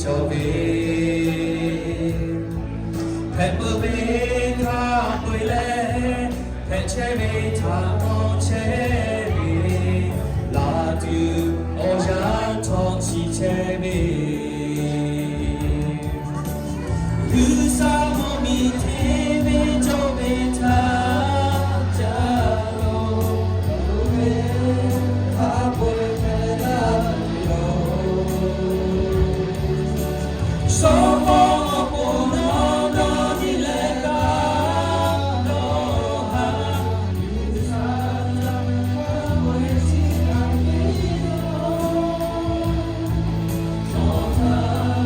cawˬ ve, hpehꞈ peuˬ ve htaꞈ peu eˬ leh, hpehꞈ chehˇ ve htaꞈ mawˬ chehˇ ve, laˬ tuˬ awˬ yanˇ htawˇ shiˍ chehˇ ve, G'uiˬsha mvuhˇmiˬ hteˇ ve cawˬ ve htaꞈ ca lo ve, hk'a peu-eˬ hpehꞈ la ve yoˬ. Shawˉ pawˆ awˬ pon nawˬ dawˇ nyi leh kaꞈ, nawˬ ha G'uiˬsha htaꞈ hk'a peu-eˬ chiˇ aꞈ piˇ yoˬ. Nawˬ htaꞈ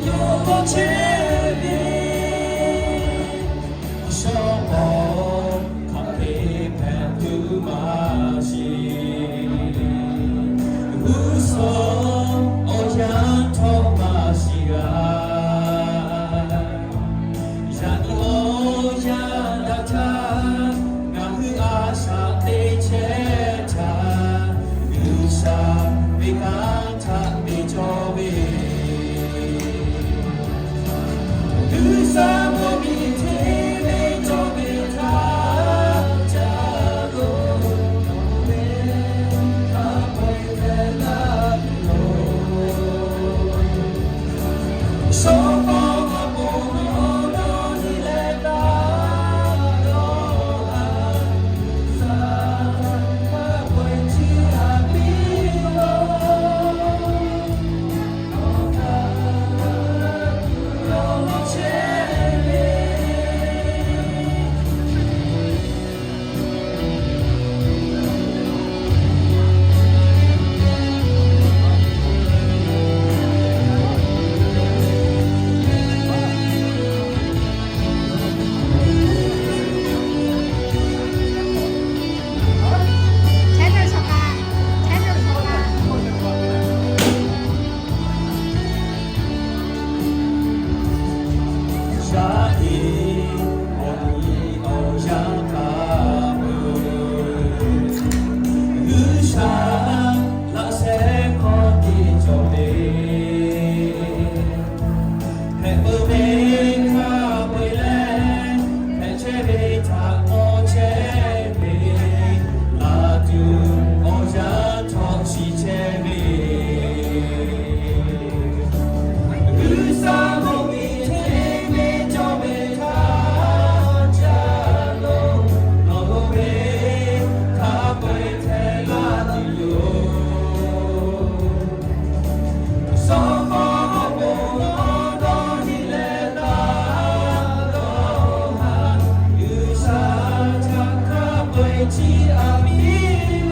yawˇ g'awˇ chehˇ ve, shawˉ pawˆ hk'aˬ hk'e hpehꞈ tuˬ maˇ shiˍ. G'uˇ suhˍ awˬ yanˇ htawˇ maˇ shiˍ g'a. Yaꞈ nyi awˬ yanˇ daꞈ htaˇ, ngaˬ hui a shaꞈ teꞈ chehˇ htaˇ, G'uiˬsha ve kanˉ htaꞈ te cawˇ ve, G'uiˬsha mvuhˇmiˬ hteˇ ve cawˬ ve htaꞈ ca lo ve, hk'a peu-eˬ hpehꞈ la ve yoˬ. Shawˉ pawˆ awˬ pon nawˬ dawˇ nyi leh kaꞈ, nawˬ ha G'uiˬsha htaꞈ hk'a peu-eˬ chiˇ aꞈ piˇ yoˬ. Yaˇ eˬ, awˬ nyi awˬ yanˇ hk'a peu-eˬ, G'uiˬsha laꞈ sheh hk'aw teˇ cawˬ ve, hpehꞈ peuˬ ve hk'a peu-eˬ leh, hpehꞈ chehˇ ve htaꞈ mawˬ chehˇ ve, laˬ tuˬ awˬ yanˇ htawˇ shiˍ chehˇ ve, G'uiˬsha mvuhˇmiˬ hteˇ ve cawˬ ve htaꞈ ca lo, nawˬ ve hk'a peu-eˬ hpehꞈ la tuˬ yoˬ. Shawˉ pawˆ awˬ pon nawˬ dawˇ nyi leh kaꞈ, nawˬ ha G'uiˬsha htaꞈ hk'a peu-eˬ chiˇ aꞈ piˇ